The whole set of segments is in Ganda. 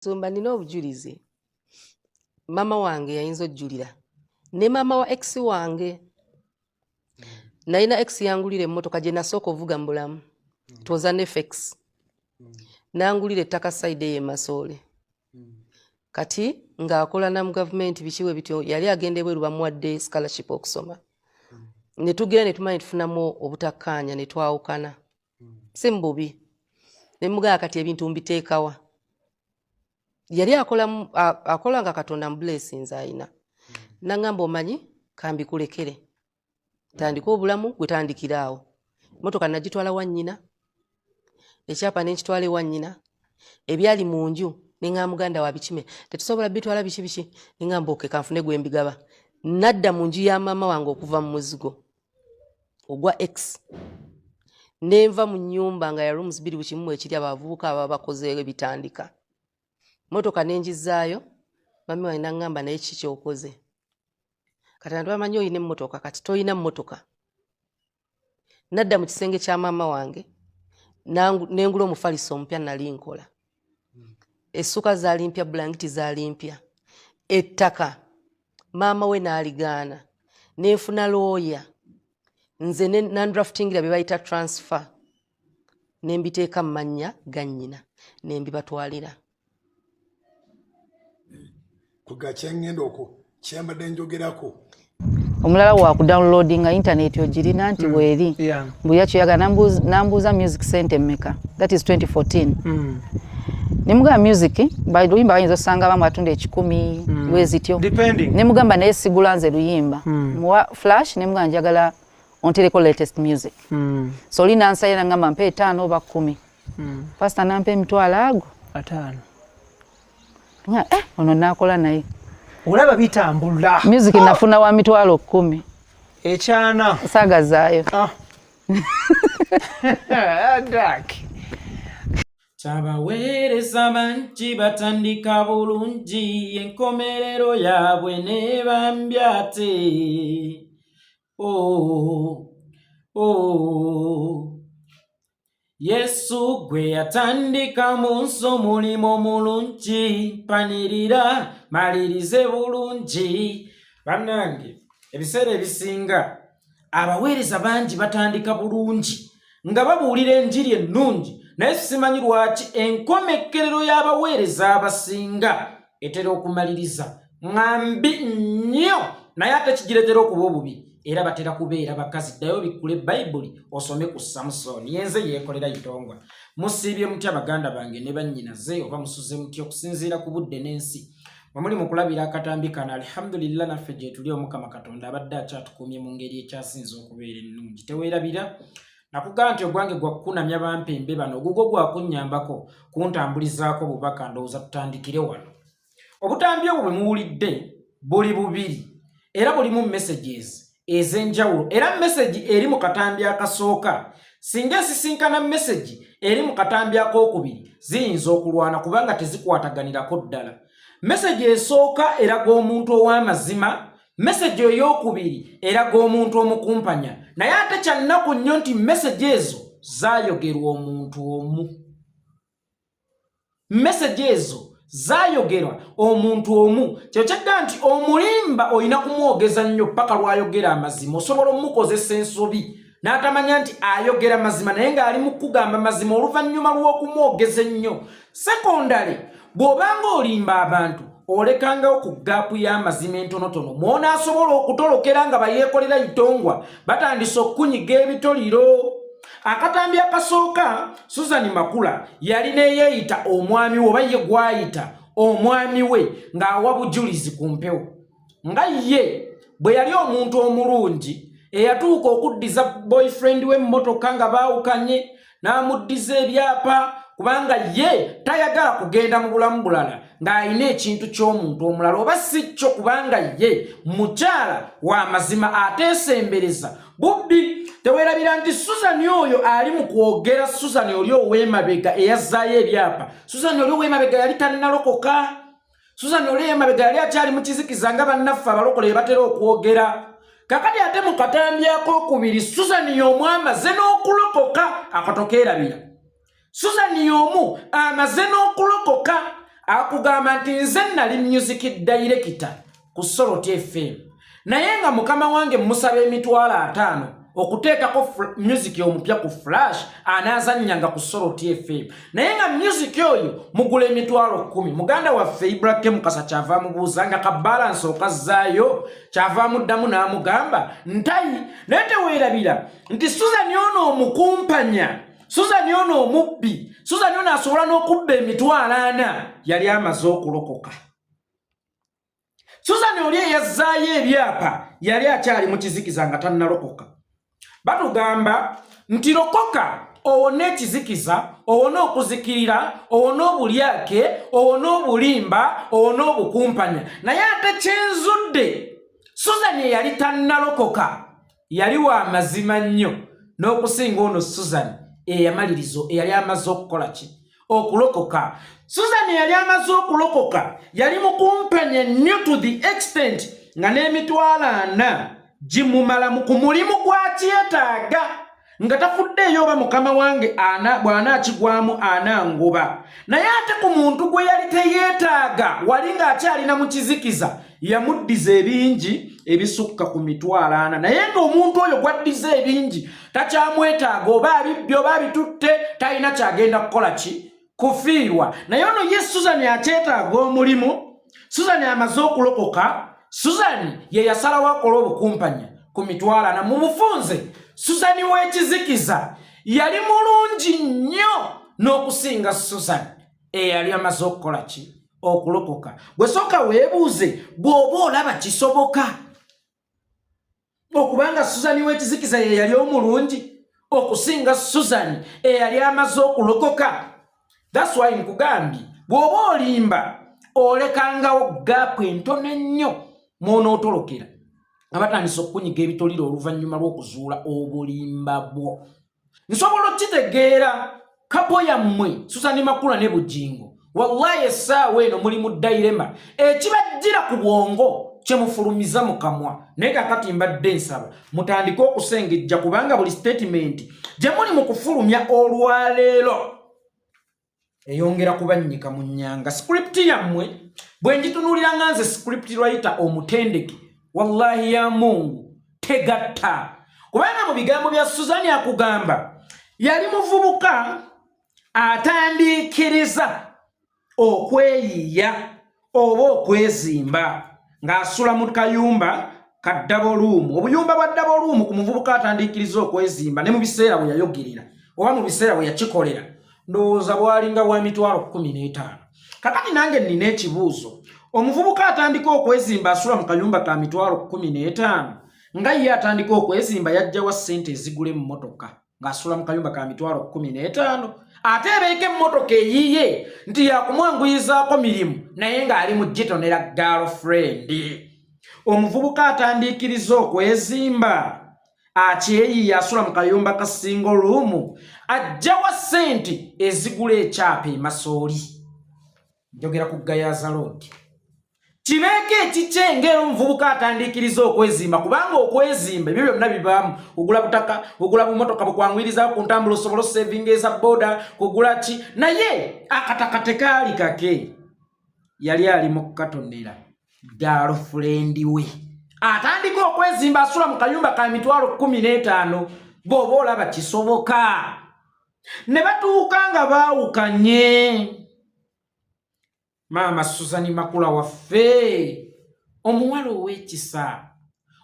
Nsumba, nina obujulizi. Maama wange yayinza ojjulira ne maama wa ex wange. Nalina ex yangulira emmotoka gye nasooka ovuga mu bulamu. It was an FX. Nangulira ettaka side eyo emasoole. Kati ng'akola na mu gavumenti, bikiwe bityo, yali agenda ebweru, bamuwadde scholarship okusoma. Ne tugenda ne tumanya tufunamu obutakkaanya ne twawukana, si mu bubi. Ne mugamba, kati ebintu mbiteekawa? Yali akola akola nga Katonda mu blessings ayina. Naŋŋamba, omanyi, kambikulekere, tandika obulamu gwe tandikira awo. Motoka nagitwala wa nnyina, ekyapa nenkitwala ewa nnyina, ebyali mu nju neŋŋamba muganda wa bikime tetusobola bitwala, biki biki. Neŋŋamba, okay, kanfune gwe mbigaba. Nadda mu nju ya maama wange okuva mu muzigo ogwa ex, nenva mu nnyumba nga ya rooms 2, bukimu ekiri abavubuka ababa bakozeeyo ebitandika. Motoka nenjizaayo. Mami wange naŋŋamba, naye ki kyokoze? Kati abantu bamanyi olina emmotoka, kati tolina mmotoka. Nadda mu kisenge kya maama wange, nengula omufaliso omupya. Nali nkola, essuka zaali mpya, bulangiti zaali mpya. Ettaka maama we n'aligaana, nenfuna looya nze nandraftingira bye bayita transfer, nembiteeka mu mannya ga nnyina, nembibatwalira. Kuga kyengenda okwo kyembadde njogerako. Omulala wa kudownloadinga internet ogirina nti weeri. Mbuya kyoyagala. Nambuuza music sente mmeka? That is 2014. Nemugamba music luyimba bayinza osanga abamu atunda 100 wezityo. Depending. Nemugamba naye sigula nze luyimba. Muwa flash, nemugamba njagala ontereko latest music. So oli nansayira, nangamba mpa 5 oba 10. Pastor nampa emitwalo ago 50. Nga, ono nakola naye. Olaba bitambula. Music nafuna wa mitwalo 10. Ekyana. Saagazaayo. Ah. Dak. Kyabaweereza bangi batandika bulungi, enkomerero yaabwe n'ebambya ate. Oh. Yesu gwe yatandika mu nsi omulimu mulungi, panirira malirize bulungi. Bannange, ebiseera ebisinga abaweereza bangi batandika bulungi nga babuulira enjiri ennungi, naye simanyi lwaki enkomekkerero y'abaweereza abasinga etera okumaliriza nga mbi nnyo. Naye ate kigireetera okuba obubi, era batera kubeera bakazi. Ddayo bikkule Bayibuli osome ku Samusoni. Yenze yeekolera Itongwa. Musiibye mutya, baganda bange ne bannyinaze, oba musuze mutya okusinziira ku budde n'ensi bwe muli mu kulabira akatambi kano? Alhamdulillah, naffe gye tuli, Omukama Katonda abadde akyatukuumye mu ngeri ekyasinze okubeera ennungi. Teweerabira nakugamba nti ogwange gwa kukunamya bampembe bano, ogugwo gwakunnyambako kuntambulizaako bubaka. Ndowooza tutandikire wano. Obutambi obwo bwe muwulidde buli bubiri era bulimu messages ez'enjawulo. Era message eri mu katambi akasooka singa esisinkana message eri mu katambi akookubiri, ziyinza okulwana kubanga tezikwataganirako ddala. Message esooka eraga omuntu ow'amazima, message ey'okubiri eraga omuntu omukumpanya. Naye ate kyannaku nnyo nti message ezo zaayogerwa omuntu omu. Message ezo zaayogerwa omuntu omu. Kyo kyadda nti omulimba olina kumwogeza nnyo paka lwayogera amazima. Osobola omukozesa ensobi n'atamanya nti ayogera mazima, naye ng'ali mu kugamba mazima oluvannyuma lw'okumwogeza ennyo. Secondly, bw'obanga olimba abantu, olekangawo ku gap y'amazima entonotono mw'onaasobola okutolokera nga bayeekolera Itongwa batandise okukunyiga ebitoliro. Akatambi akasooka, Susan Makula yali neyeeyita omwami we, oba ye gwayita omwami we, ng'awa bujulizi ku mpewo nga ye bwe yali omuntu omulungi eyatuuka okuddiza boyfriend we emmotoka nga baawukanye, n'amuddiza ebyapa, kubanga ye tayagala kugenda mu bulamu bulala ng'alina ekintu ky'omuntu omulala, oba si kyo kubanga ye mukyala wa mazima ateesembereza bubbi. Teweerabira nti Susan oyo ali mu kwogera, Susan oli ow'emabega eyazzaayo ebyapa, Susan oli ow'emabega yali tannalokoka. Susan oli ow'emabega yali akyali mu kizikiza nga bannaffe abalokole bye batera okwogera. Kakati ate mu katambi ak'okubiri, Susan y'omu amaze n'okulokoka. Ako tokeerabira, Susan y'omu amaze n'okulokoka. Akugamba nti nze nali music director ku Salt FM, naye nga mukama wange musaba 500,000 okuteekako music omupya ku flash anaazannyanga ku Salt FM, naye nga music oyo mugula 10,000. Muganda waffe Ibrahim Mukasa kyava amubuuza nga ka balance okazzaayo, kyava amuddamu n'amugamba ntayi. Naye teweerabira nti Susan ono omukumpanya, Susan ono omubbi, Susan ono asobola n'okubba 40,000, yali amaze okulokoka. Susan oli eyazzaayo ebyapa yali akyali mu kizikiza nga tannalokoka. Batugamba nti lokoka owone ekizikiza, owone okuzikirira, owone obulyake, owone obulimba, owone obukumpanya. Naye ate kyenzudde, Susan eyali tannalokoka yali wa mazima nnyo n'okusinga ono Susan eyamalirizo eyali amaze okukola ki? Okulokoka. Susan eyali amaze okulokoka yali mukumpanya nnyo to the extent nga n'40,000 gimumalamu ku mulimu gwakyetaaga, nga tafuddeeyo oba mukama wange ana bw'anaakigwamu anangoba. Naye ate ku muntu gwe yali teyeetaaga, wali ng'akyalina mu kizikiza, yamuddiza ebingi ebisukka ku 40,000, naye ng'omuntu oyo gwaddiza ebingi takyamwetaaga, oba abibbye oba abitutte, talina kyagenda kukola ki? Kufiirwa. Naye ono ye Susan akyetaaga omulimu, Susan amaze okulokoka, Susan ye yasalawo akola obukumpanya ku 40,000. Mu bufunze, Susan w'ekizikiza yali mulungi nnyo n'okusinga Susan eyali amaze okukola ki? Okulokoka. Gwe sooka weebuuze bw'oba olaba kisoboka okubanga Susan w'ekizikiza ye yali omulungi okusinga Susan eyali amaze okulokoka. That's why nkugambye, bw'oba olimba olekangawo gap entono ennyo mw'onootolokera nga batandise okukunyiga ebitoliro oluvannyuma lw'okuzuula obulimba bwo. Nsobola okukitegeera, couple yammwe Susan Makula ne Bujingo, wallahi essaawa eno muli mu dilemma, ekibajjira ku bwongo kyemufulumiza mu kamwa. Naye kakati mbadde nsaba mutandike okusengejja, kubanga buli statement gye muli mu kufulumya olwaleero eyongera kubannyika mu nnyanga. Script yammwe bwe ngitunuulira nga nze script writer omutendeke, wallahi ya Mungu, tegatta, kubanga mu bigambo bya Suzani akugamba yali muvubuka atandiikiriza okweyiya oba okwezimba, ng'asula mu kayumba ka double room. Obuyumba bwa double room ku muvubuka atandiikiriza okwezimba, ne mu biseera bwe yayogerera oba mu biseera bwe yakikolera, ndowooza bwalinga bwa 15,000. Kakati nange nnina ekibuuzo: omuvubuka atandika okwezimba asula mu kayumba ka 15,000, nga ye atandika okwezimba yajjawa ssente ezigula emmotoka ng'asula mu kayumba ka 15,000, ate ebeeko emmotoka eyiye nti yakumwanguyizaako mirimu, naye ng'ali mu gitonera girlfriend? Omuvubuka atandiikiriza okwezimba akyeyiye asula mu kayumba ka single room, ajjawa ssente ezigula ekyapa emasooli? Njogera ku Gayaza Road. Kibeeko ekikye ng'era omuvubuka atandiikiriza okwezimba, kubanga okwezimba ebyo byonna bibaamu kugula butaka, kugula bumotoka bukwanguyirizaako ku ntambula osobole osevinga eza boda, kugula ki, naye akataka tekaali kake, yali ali mu kukatonera girlfriend we. Atandika okwezimba asula mu kayumba ka 15,000, bw'oba olaba kisoboka. Ne batuuka nga baawukanye. Maama Suzani Makula waffe, omuwala ow'ekisa,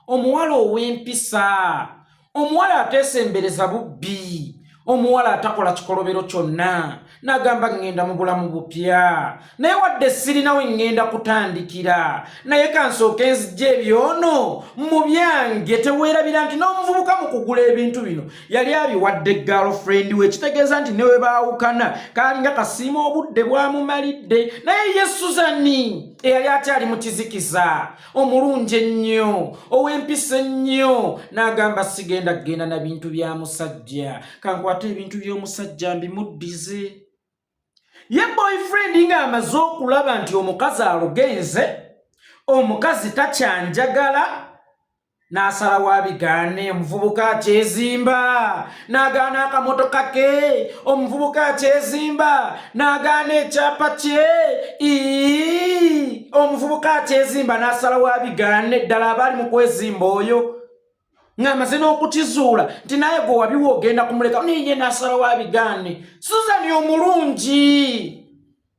omuwala ow'empisa, omuwala ateesembereza bubbi, omuwala atakola kikolobero kyonna, n'agamba ŋŋenda mu bulamu bupya, naye wadde sirinawe ŋŋenda kutandikira, naye kansooke nzijja ebyono mu byange. Teweerabira nti n'omuvubuka mu kugula ebintu bino yali abiwadde girlfriend we, kitegeeza nti ne we baawukana kaalinga kasiima obudde bwamumalidde. Naye ye Suzani eyali akyali mu kizikiza, omulungi ennyo, ow'empisa ennyo, n'agamba sigenda kugenda na bintu bya musajja, kankwate ebintu by'omusajja mbimuddize. Ye boyfriend ng'amaze okulaba nti omukazi alugenze, omukazi takyanjagala. N'asalawo abigaane. Omuvubuka akyezimba n'agaana akamotoka ke, omuvubuka akyezimba n'agaana ekyapa kye, omuvubuka akyezimba n'asalawo abigaane. Ddala abaali mu kwezimba oyo ng'amaze n'okukizuula nti naye gwe wabiwa ogenda kumuleka, naye n'asalawo abigaane. Suzani omulungi,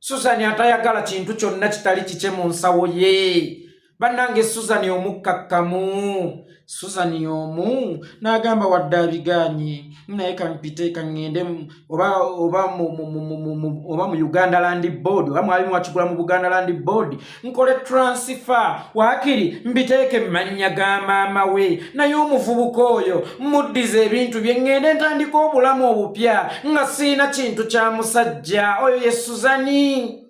Suzani atayagala kintu kyonna kitali kikye mu nsawo ye, bannange, Suzani omukkakkamu, Suzani omu n'agamba, wadde abigaanye, naye kampite kaŋŋende oba mu Uganda Land Board, oba mwali mwakigula mu Buganda Land Board, nkole transfer, waakiri mbiteeke mu mannya ga maama we, naye omuvubuka oyo muddiza ebintu bye, ŋŋende ntandika obulamu obupya nga siina kintu kya musajja oyo. Ye Suzani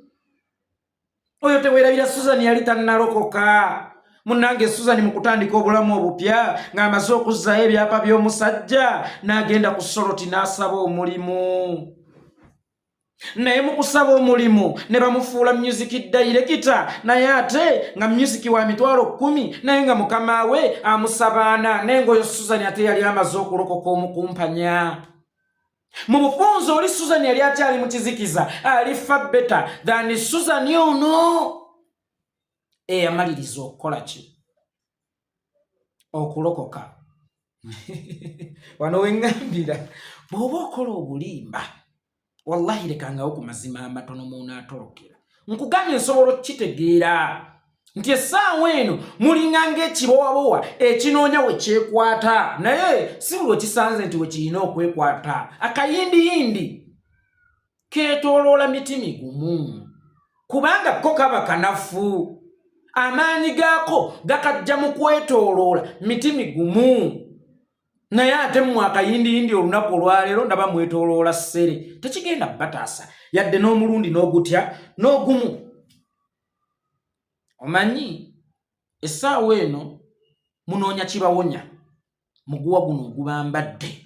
oyo, teweerabira, Suzani yali tannalokoka. Munnange, Suzani mu kutandika obulamu obupya ng'amaze okuzzaayo ebyapa by'omusajja, n'agenda ku Soroti n'asaba omulimu, naye mu kusaba omulimu ne bamufuula music director, naye ate nga music wa 100,000, naye nga mukama we amusabaana. Naye ngaoyo Suzani ate yali amaze okulokoka omukumpanya. Mu bufunze oli Suzani yali akyali mu kizikiza, ali far better than Suzani ono eyamaliriza okukola ki? Okulokoka. Wano weŋŋambira, bw'oba okola obulimba, wallahi lekangawo ku mazima amatono munaatolokera. Nkugambye, nsobola okukitegeera nti essaawa eno mulinga ng'ekibowabowa ekinoonya we kyekwata, naye si buli wekisanze nti wekirina okwekwata. Akayindiyindi keetooloola miti migumu, kubanga ko kaba kanafu, amaanyi gaako gakajja mu kwetooloola miti migumu. Naye ate mmwe akayindiyindi olunaku olwaleero ndaba mwetooloola ssere, tekigenda bataasa yadde n'omulundi n'ogutya n'ogumu. Omanyi essaawa eno munoonya kibawonya muguwa guno ogubambadde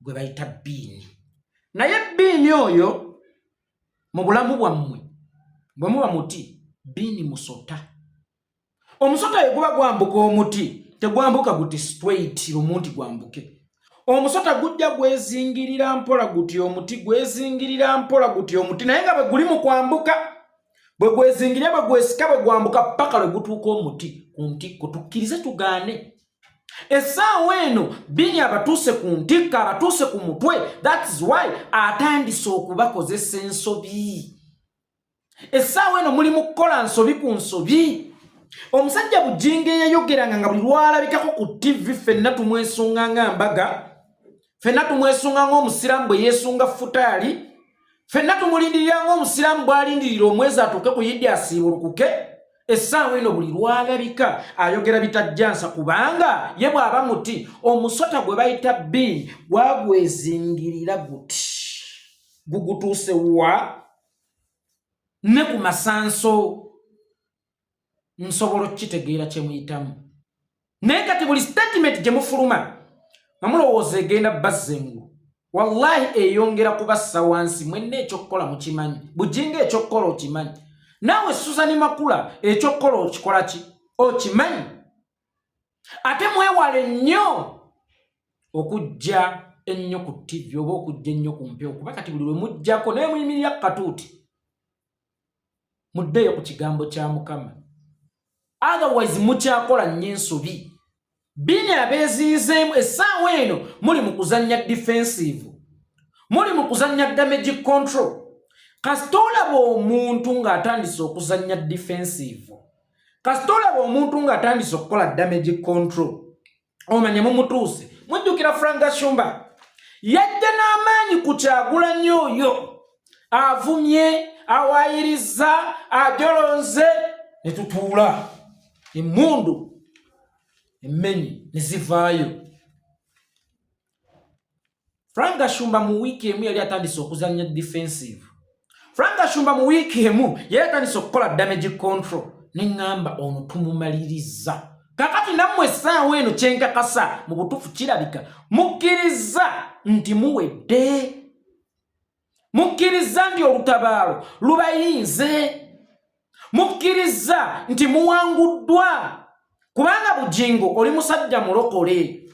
gwe bayita bbiini, naye bbiini oyo mu bulamu bwammwe bwe muba muti bbiini musota. Omusota ye guba gwambuka omuti, tegwambuka guti straight lumu nti gwambuke. Omusota gujja gwezingirira mpola guti omuti, gwezingirira mpola guti omuti, naye nga bwe guli mu kwambuka, bwe gwezingirira, bwe gwesika, bwe gwambuka paka lwe gutuuka omuti ku ntikko. Tukkirize tugaane, essaawa eno bini abatuuse ku ntikko, abatuuse ku mutwe. That's why atandise okubakozesa ensobi. Essaawa eno muli mu kukola nsobi ku nsobi. Omusajja Bujingo eyayogeranga nga buli lwalabikako ku TV ffenna tumwesunga nga mbaga, ffenna tumwesunga ng'omusiraamu bwe yeesunga futaali, ffenna tumulindirira ng'omusiraamu bw'alindirira omwezi atuuke ku yiddi asiibulukuke, essaawa eno buli lwalabika ayogera bitajjansa, kubanga ye bw'aba muti, omusota gwe bayita bbiini gwagwezingirira guti gugutuuse wa ne ku masanso. Nsobola okukitegeera kye muyitamu, naye kati buli statement gye mufuluma nga mulowooza egenda bazza engulu, wallahi eyongera kubassa wansi. Mwenna ekyokukola mukimanyi. Bujinga ekyokukola okimanyi, naawe Suzani Makula ekyokukola okikola ki? Okimanyi. Ate mwewale nnyo okujja ennyo ku TV oba okujja ennyo ku mpewo, kuba kati buli lwe mujjako naye muyimirira ku katuuti. Muddeeyo ku kigambo kya Mukama, otherwise mukyakola nnyo ensobi. Bini abeezinzeemu essaawa eno muli mu kuzannya defensive, muli mu kuzannya damage control. Kasita olaba omuntu ng'atandise okuzannya defensive, kasita olaba omuntu ng'atandise okukola damage control, omanye mumutuuse. Mujjukira Frank Gashumba yajja n'amaanyi ku Kyagulanyi oyo, avumye, awayiriza, ajolonze, ne tutuula emmundu emmenyi ne zivaayo. Frank Gashumba mu wiiki emu yali atandise okuzannya defensive. Frank Gashumba mu wiiki emu yali atandise okukola damage control, neŋŋamba ono tumumaliriza. Kakati nammwe essaawa eno kyenkakasa mu butuufu kirabika mukkiriza nti muwedde, mukkiriza nti olutabaalo lubayinze, mukkiriza nti muwanguddwa. Kubanga Bujingo oli musajja mulokole,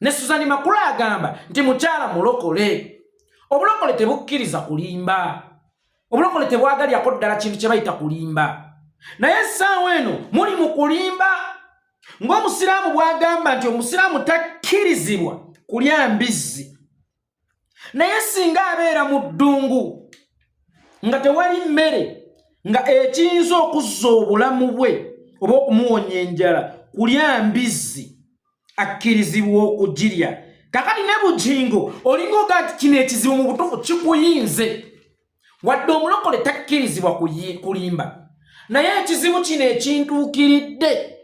ne Suzani Makula agamba nti mukyala mulokole. Obulokole tebukkiriza kulimba, obulokole tebwagalyako ddala kintu kye bayita kulimba. Naye essaawa eno muli mu kulimba ng'omusiraamu bw'agamba nti omusiraamu takkirizibwa kulya mbizzi, naye singa abeera mu ddungu nga tewali mmere, nga ekiyinza okuzza obulamu bwe oba okumuwonya enjala kulya mbizzi, akkirizibwa okugirya. Kakati ne Bujingo olinga oga nti kino ekizibu mu butuufu kikuyinze, wadde omulokole takkirizibwa kulimba, naye ekizibu kino ekintuukiridde,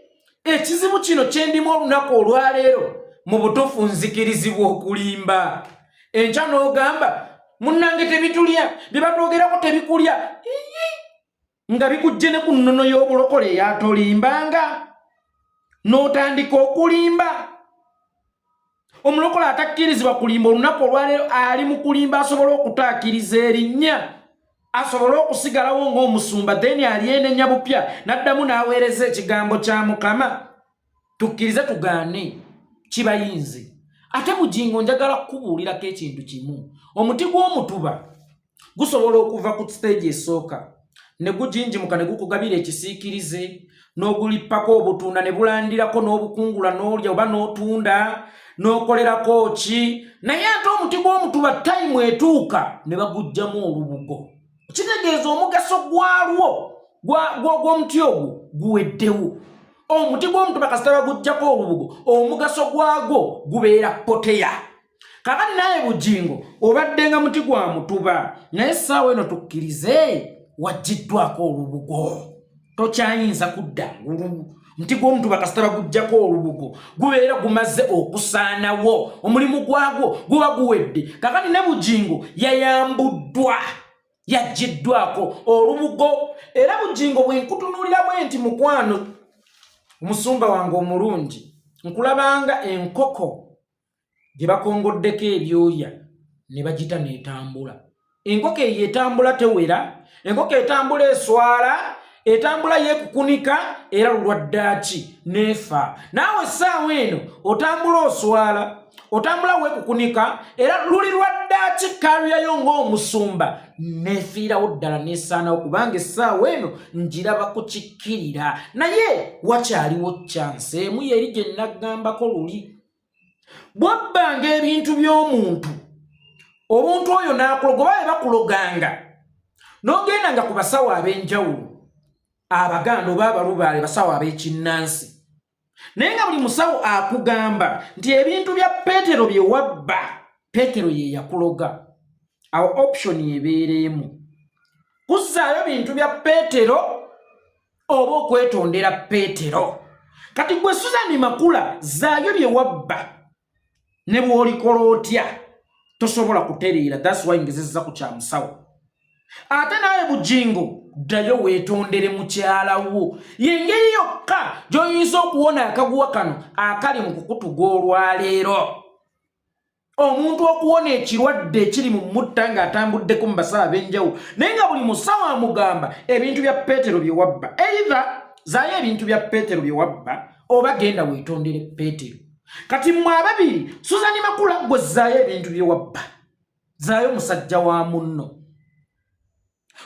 ekizibu kino kyendimu olunaku olwaleero, mu butuufu nzikirizibwa okulimba. Enkya n'ogamba munnange tebitulya, bye batwogerako tebikulya, nga bikujje ne ku nnono y'obulokole eyatolimbanga n'otandika okulimba. Omulokole atakkirizibwa kulimba olunaku olwaleero ali mu kulimba asobole okutaakiriza erinnya, asobole okusigalawo ng'omusumba, then alyenenya bupya n'addamu n'aweereza ekigambo kya Mukama. Tukkirize tugaane, kibayinze. Ate Bujingo, njagala kukubuulirako ekintu kimu. Omuti gw'omutuba gusobola okuva ku siteegi esooka ne gujinjimuka ne gukugabira ekisiikirize, n'ogulippako obutunda ne bulandirako, n'obukungula n'olya oba n'otunda n'okolerako ki. Naye ate omuti gw'omutuba tayimu etuuka ne baguggyamu olubugo. Kitegeeza omugaso gwalwo gw'omuti ogwo guweddewo. Omuti gw'omutuba kasita baguggyako olubugo, omugaso gwagwo gubeera poteya. Kakati naye Bujingo obaddenga muti gwa mutuba, naye essaawa eno tukkirize waggiddwako olubugo, tokyayinza kudda ngulu. Muti gw'omutuba kasita baguggyako olubugo gubeera gumaze okusaanawo, omulimu gwagwo guba guwedde. Kakati ne Bujingo yayambuddwa, yaggiddwako olubugo. Era Bujingo, bwe nkutunuulira bwe nti, mukwano, omusumba wange omulungi, nkulabanga enkoko gye bakongoddeko ebyoya ne bagita n'etambula. Enkoko eyo etambula tewera, enkoko etambula eswala, etambula yeekukunika, era lulwaddaaki n'efa. Naawe essaawa eno otambula oswala, otambula weekukunika, era luli lwaddaaki kaalyayo ng'omusumba neefiirawo ddala neesaanawo, kubanga essaawa eno njiraba ku kikkirira. Naye wakyaliwo chance emu, yeri gye naggambako luli. Bwabbanga ebintu by'omuntu, omuntu oyo n'akuloga oba bwe bakuloganga, n'ogendanga ku basawo ab'enjawulo, Abaganda oba Abalubaale, basawo ab'ekinnansi, naye nga buli musawo akugamba nti ebintu bya Peetero bye wabba, Peetero ye yakuloga, awo option ebeera emu: kuzzaayo bintu bya Peetero oba okwetondera Peetero. Kati gwe Suzani Makula, zaayo bye wabba, ne bw'olikola otya tosobola kutereera. That's why ngezezza ku kya musawo. Ate naawe Bujingo, ddayo weetondere mukyala wo, yengeri yokka gy'oyinza okuwona akaguwa kano akali mu kukutuga olwaleero. Omuntu okuwona ekirwadde ekiri mu mutta ng'atambuddeko mu basawo ab'enjawulo, naye nga buli musawo amugamba ebintu bya Peetero bye wabba, either zaayo ebintu bya Peetero bye wabba oba genda weetondere Peetero. Kati mmwe ababiri, Suzani Makula, gwe zaayo ebintu bye wabba, zaayo musajja wa munno.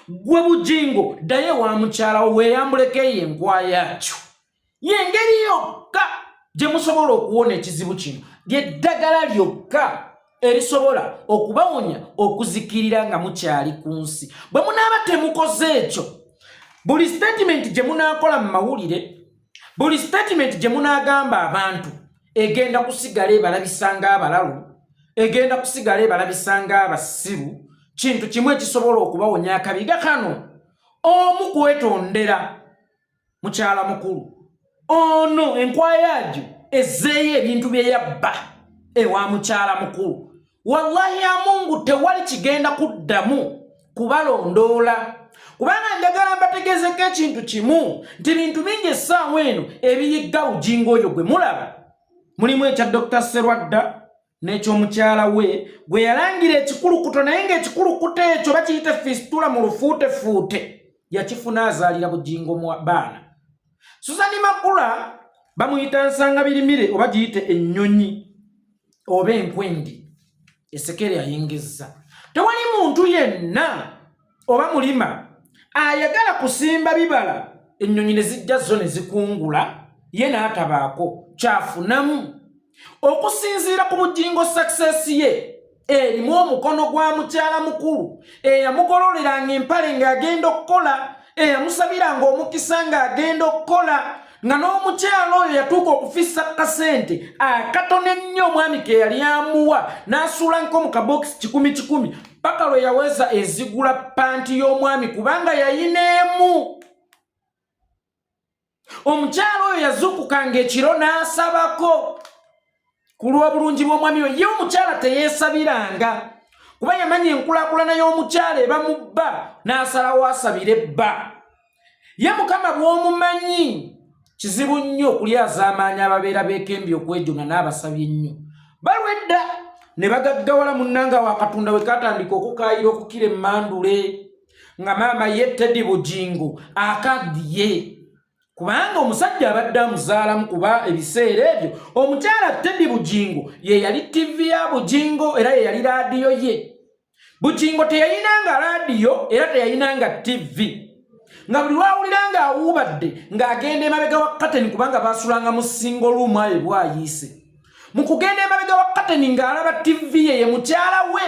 Gwe Bujingo, ddayo ewa mukyalawo weeyambuleko eyo enkwa yaakyo. Yengeri yokka gye musobola okuwona ekizibu kino, lyeddagala lyokka erisobola okubawonya okuzikirira nga mukyali ku nsi. Bwe munaaba temukoze ekyo, buli statement gye munaakola mu mawulire, buli statement gye munaagamba abantu, egenda kusigala ebalabisa ng'abalalu, egenda kusigala ebalabisa ng'abasiru. Kintu kimu ekisobola okubawonya akabiga kano: omu kwetondera mukyala mukulu ono, enkwayagyo ezzeeyo ebintu bye yabba ewa mukyala mukulu. Wallahi ya Mungu, tewali kigenda kuddamu kubalondoola, kubanga njagala mbategeezeko ekintu kimu nti bintu bingi essaawa eno ebiyigga Bujingo oyo gwe mulaba. Mulimu ekya Dr Serwadda n'ekyomukyala we gwe yalangira ekikulukuto, naye ng'ekikulukuto ekyo bakiyita fistula mu lufuutefuute, yakifuna azaalira Bujingo mu baana. Suzani Makula Bamuyita nsanga birimire oba giyite ennyonyi oba enkwendi esekere ayingizza. Tewali muntu yenna oba mulima ayagala kusimba bibala ennyonyi ne zijja zo ne zikungula ye n'atabaako kyafunamu. Okusinziira ku Bugingo, success ye erimu omukono gwa mukyala mukulu eyamugololeranga empale ng'agenda okukola, eyamusabiranga omukisa ng'agenda okukola, nga n'omukyala oyo yatuuka okufissa kasente akatono ennyo omwami ke yali amuwa n'asuula nko mu kabokisi kikumi kikumi paka lwe yaweesa ezigula panti y'omwami kubanga yayina emu. Omukyala oyo yazuukukanga ekiro n'asabako ku lw'obulungi bw'omwami we. Ye omukyala teyeesabiranga kuba yamanya enkulaakulana y'omukyala eba mu bba, n'asalawo asabire bba. Ye Mukama bw'omumanyi kizibu nnyo okulyazaamaanya ababeera beekembye okwejona n'abasabye ennyo balwedda ne bagaggawala. Munnanga wa Katonda we katandika okukaayira okukira emmandule nga maama ye Teddy Bugingo akaddiye, kubanga omusajja abadde amuzaalamu, kuba ebiseera ebyo omukyala Teddy Bugingo ye yali TV ya Bugingo era ye yali laadiyo ye. Bugingo teyayinanga laadiyo era teyayinanga TV, nga buli lwawulira nga awuubadde ng'agenda emabega wa kateni, kubanga basulanga mu single room ayo bwayiise. Mu kugenda emabega wa kateni ng'alaba TV ye, ye mukyala we,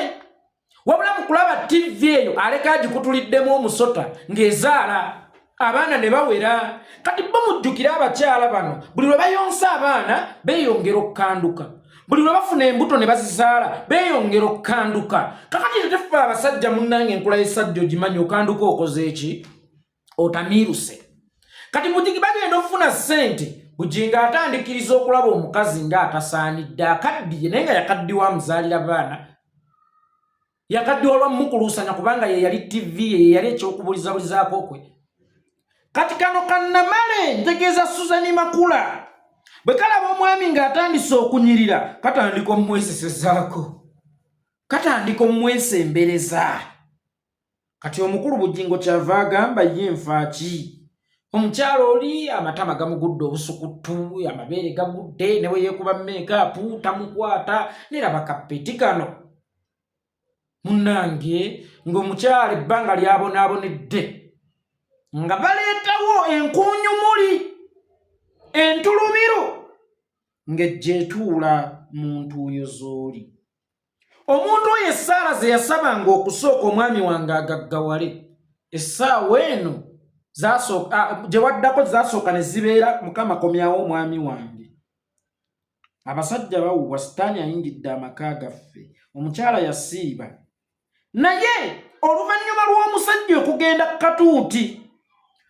wabula mu kulaba TV eyo aleka agikutuliddemu omusota ng'ezaala abaana ne bawera. Kati bo mujjukire, abakyala bano buli lwe bayonsa abaana beeyongera okukanduka, buli lwe bafuna embuto ne bazizaala beeyongera okukanduka. Kakati tetufa abasajja munnange, enkula y'essajja ogimanyi, okanduka okoze eki otamiiruse. Kati Bugigi bagenda okufuna ssente, Bugingo atandikiriza okulaba omukazi ng'atasaanidde, akaddiye naye nga yakaddiwa amuzaalira baana, yakaddiwa lwa mukuluusanya kubanga ye yali TV ye, ye yali ekyokubulizabulizaako kwe. Kati kano kannamale ntegeeza Suzani Makula bwe kalaba omwami ng'atandise okunyirira, katandika omwesesezaako, katandika omwesembereza. Kati omukulu Bugingo kyava agamba ye nfaaki omukyalo oli amatama gamugudde obusukuttu, amabeere gagudde, ne bwe yeekuba makeup tamukwata, neraba kapeti kano munnange ng'omukyala ebbanga lyabonaabonedde nga baleetawo enkuunyumuli entulubiru ng'ejja etuula mu ntuuyo z'oli. Omuntu oyo essaala ze yasabanga okusooka, omwami wange agaggawale, essaawa eno gye waddako zasooka ne zibeera, Mukama komyawo omwami wange. Abasajja bawubwa, sitaani ayingidde amaka gaffe. Omukyala yasiiba, naye oluvannyuma lw'omusajja okugenda katuuti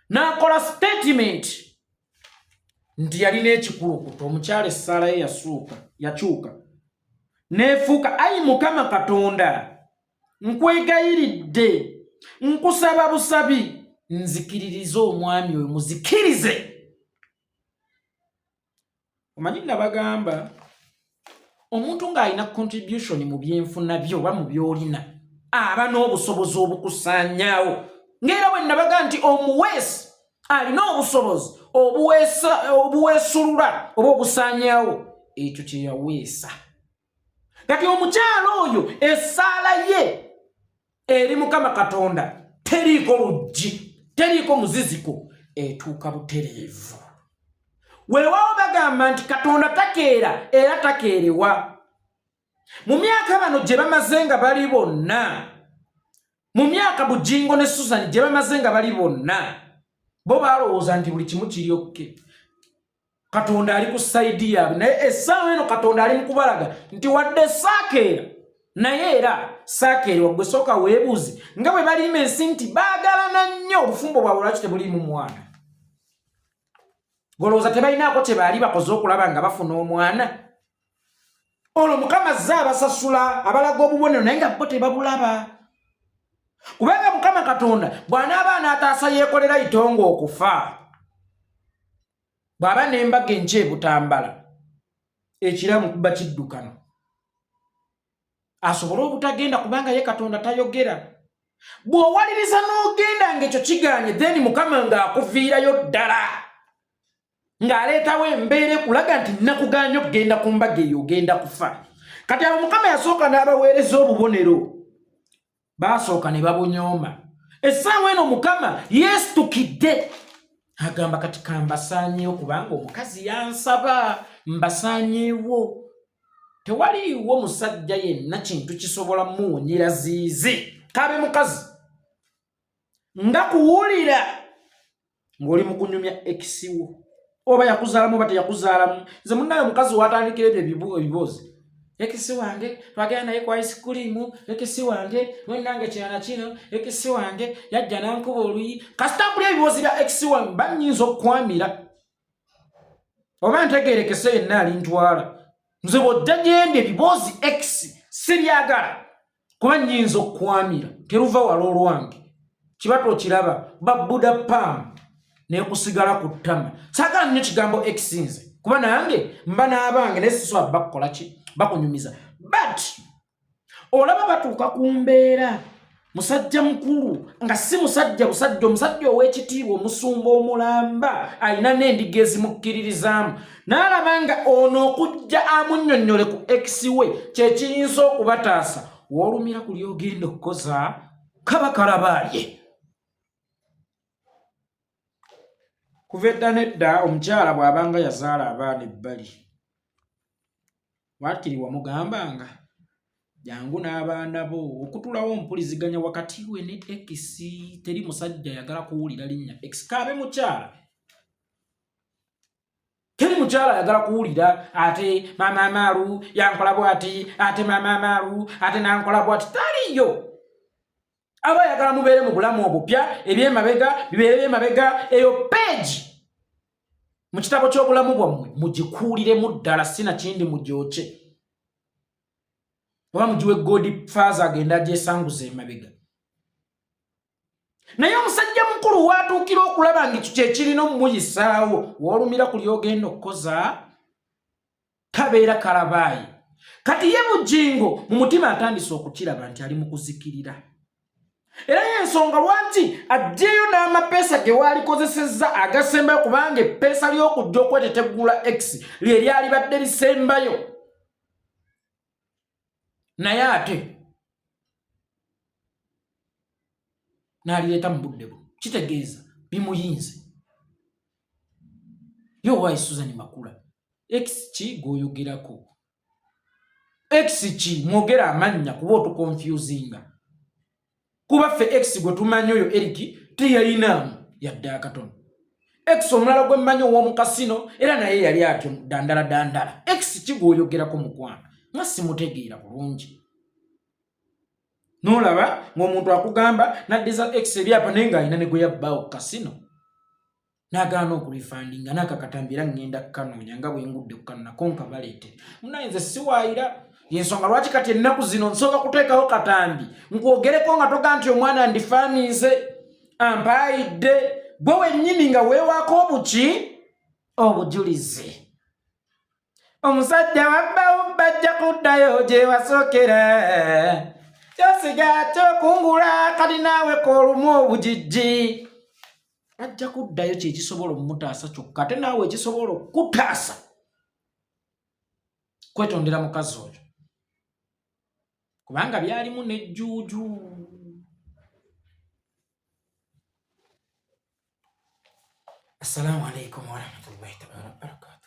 n'akola statement nti yalina ekikulukuto, omukyala essaala ye yasuuka yakyuka neefuuka, ayi Mukama Katonda, nkwegayiridde, nkusaba busabi, nzikiririze omwami oyo, muzikirize. Omanyi nabagamba, omuntu ng'alina contribution mu byenfuna byo oba mu by'olina aba n'obusobozi obukusaanyaawo, ng'era bwe nabaga nti omuweesi alina obusobozi obuweesulula oba obusaanyaawo ekyo kye yaweesa. Kati omukyalo oyo essaala ye eri Mukama Katonda teriiko luggi, teriiko muziziko, etuuka butereevu. Weewaawo bagamba nti Katonda takeera era takeerewa. Mu myaka bano gye bamaze nga bali bonna, mu myaka Bugingo ne Susan gye bamaze nga bali bonna, bo balowooza nti buli kimu kiri okay, Katonda ali ku side yaabwe, naye essaawa eno Katonda ali mu kubalaga nti wadde saakeera naye era saakeerewa. Gwe sooka weebuuze, nga bwe balima ensi nti baagalana nnyo, obufumbo bwabwe lwaki tebuliimu mwana? Golowooza tebalinaako kye baali bakoze okulaba nga bafuna omwana? Olwo Mukama azze abasasula, abalaga obubonero, naye nga bo tebabulaba, kubanga Mukama Katonda bw'anaaba anaataasa yeekolera itongo okufa, bw'aba n'embaga enkya ebutambala ekiramu kuba kiddukano asobole obutagenda, kubanga ye Katonda tayogera. Bw'owaliriza n'ogenda ng'ekyo kiganye, then Mukama ng'akuviirayo ddala. Ng'aleetawo embeera ekulaga nti nakuganye okugenda ku mbaga eyo, ogenda kufa. Kati abo Mukama yasooka n'abaweereza obubonero, baasooka ne babunyooma. Essaawa eno Mukama yeesitukidde agamba, kati kambasaanyeewo kubanga omukazi yansaba mbasaanyeewo. Tewaliiwo musajja yenna kintu kisobola muwunyira ziizi, kabe mukazi, nga kuwulira ng'oli mu kunyumya ekisiwo, oba yakuzaalamu oba teyakuzaalamu. Nze munnaye omukazi watandikira ebyo ebiboozi, ex wange twagenda naye ku ice cream, ex wange wenange kyana kino, ex wange yajja nankuba oluyi. Kasita mpulira ebiboozi bya ex wange, banyinza okukwamira oba ntegerekese yenna alintwala. Nze bw'ojja gyendi ebiboozi ex sibyagala, kuba nnyinza okukwamira. Teruva wala olwange kiba tokiraba, babuda pam nekusigala ku ttama. Saagala nnyo kigambo ex nze, kuba nange mba n'abange, naye sisobola bakukola ki bakunyumiza. But olaba batuuka ku mbeera, musajja mukulu nga si musajja busajja, omusajja ow'ekitiibwa, omusumba omulamba, alina n'endiga ezimukkiririzaamu, n'alaba nga ono okujja amunnyonnyole ku ex we kyekiyinza okubataasa. W'olumira ku ly'ogenda okukoza kaba kalabaaye. Kuva edda n'edda, omukyala bw'abanga yazaala abaana ebbali, waakiri wamugambanga jangu n'abaana bo okutulawo mpuliziganya wakati we ne ex. Teri musajja ayagala kuwulira linnya ex, kaabe mukyala. Teri mukyala ayagala kuwulira ate maama Amaalu yankola bwati, ate maama Amaalu ate nankola bwati. Taliyo. Aba ayagala mubeere mu bulamu obupya, ebyemabega bibeere byemabega. Eyo page mu kitabo ky'obulamu bwammwe mugikuuliremu ddala, sina kindi mugyokye oba mugiwe god father agenda agyesanguza emabega. Naye omusajja mukulu waatuukira okulaba nga ekyo kyekirina omumuyisaawo, w'olumira ku ly'ogenda okukoza kabeera kalabaayi. Kati ye Bujingo mu mutima atandise okukiraba nti ali mu kuzikirira, era y'ensonga lwaki aggyeyo n'amapeesa ge waalikozesezza agasembayo, kubanga eppeesa ly'okujja okweteteggula ex lye lyalibadde lisembayo. Naye ate n'alireeta mu budde buno, kitegeeza bimuyinze. Yo waayi Susan Makula, ex ki gw'oyogerako? Ex ki? Mwogera amannya kuba otukonfusinga, kuba ffe ex gwe tumanyi oyo Eric teyayinaamu yadde akatono. Ex omulala gwe mmanyi ow'omu kasino, era naye yali atyo dandala dandala. Ex ki gw'oyogerako, mukwano, nga simutegeera bulungi? N'olaba ng'omuntu akugamba n'addiza ex ebyapa, naye ng'alina ne gwe yabbaawo ku kasino n'agaana okurifandinga n'akakatambi, era ŋŋenda kukanoonya nga bwe ngudde ku kano nako nkabaleetere. Munaye nze siwaayira, yensonga lwaki kati ennaku zino nsooka kuteekawo katambi nkwogereko nga toga nti omwana ndifaaminze ampaayidde, gwe wennyini nga weewaako obuki obujulizi. Omusajja wabbawo bajja kuddayo gye wasookera, kyosiga kyokungula. Kati naawe koolumu obugijji, ajja kuddayo. Kyekisobola omutaasa kyokka, ate naawe ekisobola okutaasa kwetondera mukazi oyo, kubanga byalimu nejjuuju. Assalamu alaikum warahmatullahi taala wabarakatu.